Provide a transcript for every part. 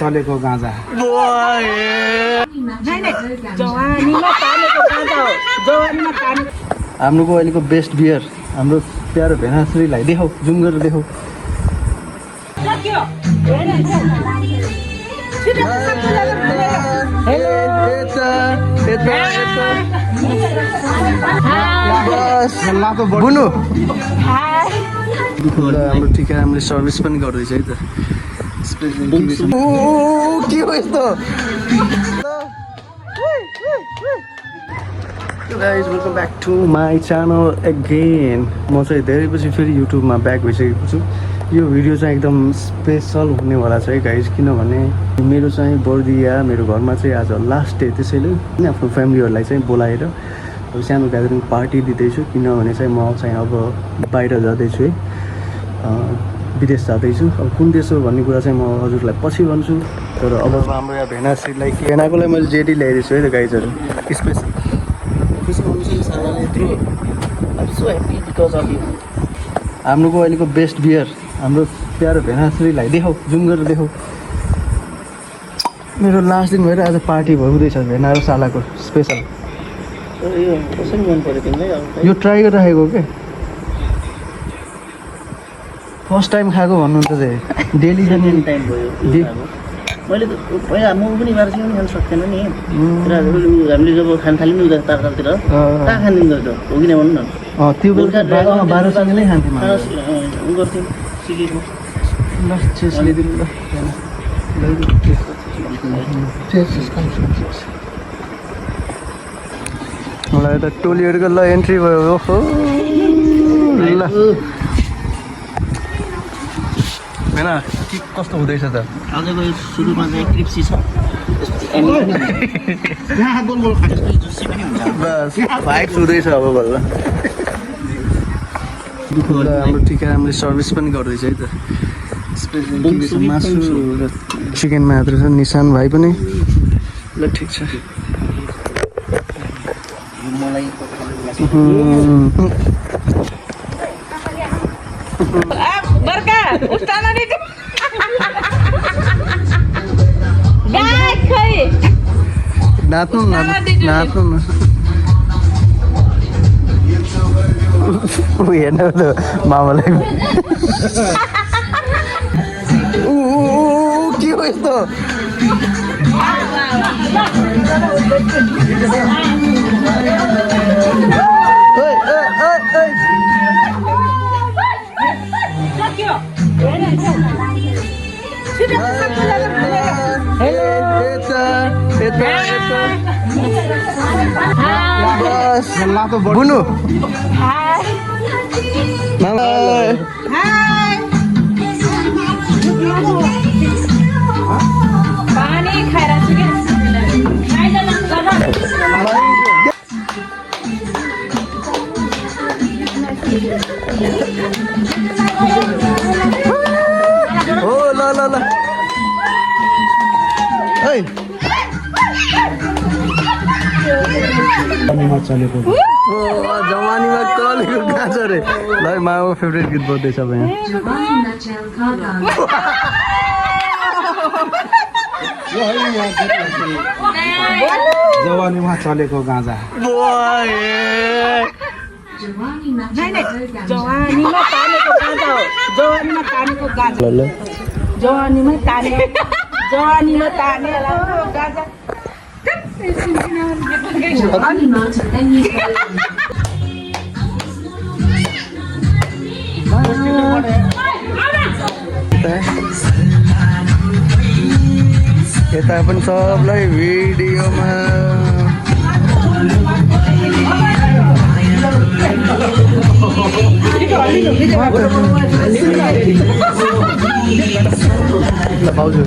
चलेको गाँजा हाम्रोको अहिलेको बेस्ट बियर हाम्रो प्यारो भेनाश्रीलाई देखाऊ जुम गरेर देखाऊ बुनु हाम्रो ठिकै हामीले सर्भिस पनि गर्दैछ है त के हो यस्तो guys welcome back to my channel again म चाहिँ धेरै पछि फेरि युट्युबमा ब्याक भइसकेको छु यो भिडियो चाहिँ एकदम स्पेसल हुनेवाला छ है गाइज किनभने मेरो चाहिँ बर्दिया मेरो घरमा चाहिँ आज लास्ट डे त्यसैले आफ्नो फ्यामिलीहरूलाई चाहिँ बोलाएर अब सानो ग्यादरिङ पार्टी दिँदैछु किनभने चाहिँ म चाहिँ अब बाहिर जाँदैछु है विदेश जाँदैछु अब कुन देश हो भन्ने कुरा चाहिँ म हजुरलाई पछि भन्छु तर अब हाम्रो यहाँ भेनाश्रीलाई भेनाकोलाई मैले जेडी ल्याइदिएको छु है त गाइजहरू स्पेसल हाम्रोको अहिलेको बेस्ट बियर हाम्रो प्यारो भेनाश्रीलाई देखाऊ जुम गरेर देखाऊ मेरो लास्ट दिन भएर आज पार्टी भइहुँदैछ भेना र सालाको स्पेसल यो कसरी मन पऱ्यो तिमीलाई यो ट्राई गरिराखेको के फर्स्ट टाइम खाएको भन्नुहुन्छ चाहिँ डेली खाने टाइम भयो मैले त पहिला म पनि बाह्र पनि खान सक्दैन नि तर हामीले जब खान थाल्यौँ नि उता तारतालतिर कहाँ खाँदैन गर्छ हो कि भन्नु न त्यो बेलुका 12 नै खान्थ्यौँ गर्थ्यौँ सिकेको ल चेस ल्याइदिनु ल मलाई त टोलीहरूको ल एन्ट्री भयो ओहो ल होइन के कस्तो हुँदैछ त आजको सुरुमा चाहिँ क्रिप्सी छ बस भाइब्स हुँदैछ अब बल्ल हाम्रो ठिकै हामीले सर्भिस पनि गर्दैछ है त स्पेसली मासु र चिकन मात्र छ निशान भाइ पनि ल ठिक छ मलाई नाच्नु नाच्नु न हेर्न त मामालाई के हो यस्तो बुनु पानी खाएर छु के हो ल ल ल ओइ चलेको जवानीमा कलेको गाँजा रे ल माको फेभरेट गीत बज्दैछ अब यहाँ जवानीमा चलेको गाँजा जवानीमा तानेको गाँजा हो जवानीमा तानेको गाँजा जवानीमा ताने गाँजा यता पनि सबलाई भिडियोमा भाउजू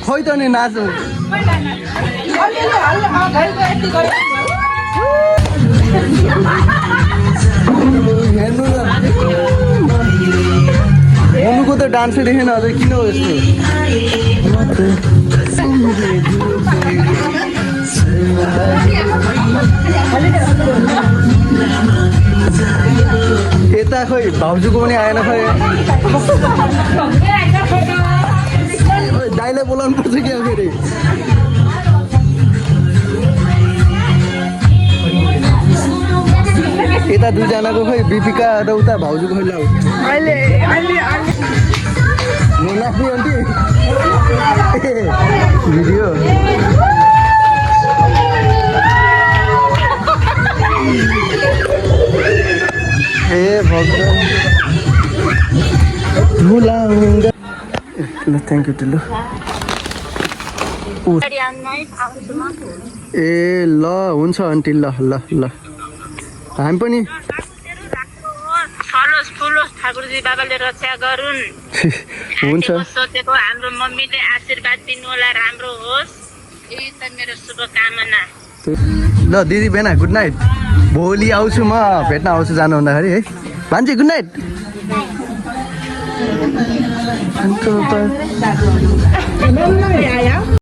खोइ त नि नाच्नु हेर्नु त डान्सै देखेन अझै किन हो यस्तो यता खोइ भाउजूको पनि आएन खोइ दाइलाई बोलाउनु पर्छ क्या फेरि यता दुईजनाको खोइ बिपिका र उता भाउजूको खोइ लाउ नाच्ने आन्टी भिडियो ए भगवान ल थ्याङ्क यू टिल्लु ए ल हुन्छ आन्टी ल ल ल हामी पनि ठाकुरजी बाबाले रक्षा गरून् हुन्छ सोचेको हाम्रो मम्मीले आशीर्वाद दिनु होला राम्रो होस् यही त मेरो शुभकामना ल दिदी बेना गुड नाइट भोलि आउँछु म भेट्न आउँछु जानु भन्दाखेरि है भान्जी गुड नाइट